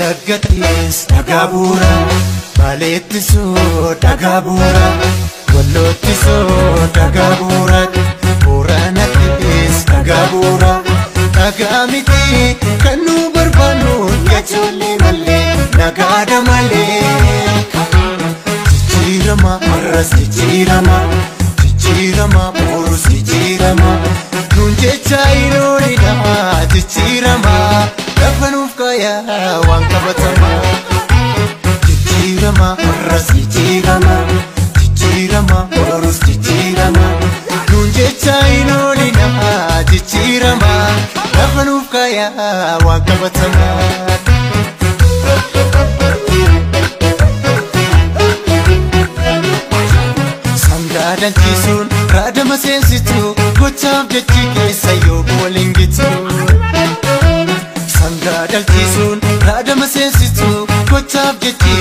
Wallaggattis dhagaa bu'uura, Baaleettisoo dhagaa bu'uura, Walloottisoo dhagaa bu'uura, Booranattis dhagaa bu'uura. Dhagaa miti kan nu barbaannu jechuullee malee nagaadha malee. Jijjiirama har'as jijjiirama, jijjiirama borus jijjiirama. Nuun jecha hin oolina jijjiirama, lafa nuuf kaayaa waan qabatama. Jijjiirama har'as jijjiirama, jijjiirama borus jijjiirama. Nuun jecha hin oolina jijjiirama, lafa nuuf kaayaa waan qabatama. Sangaa dhalchisuun raadama seensitu gochaaf jechi keessa yoo waliin gitu. Sangaa dhalchisuun raadama seensitu gochaaf jechi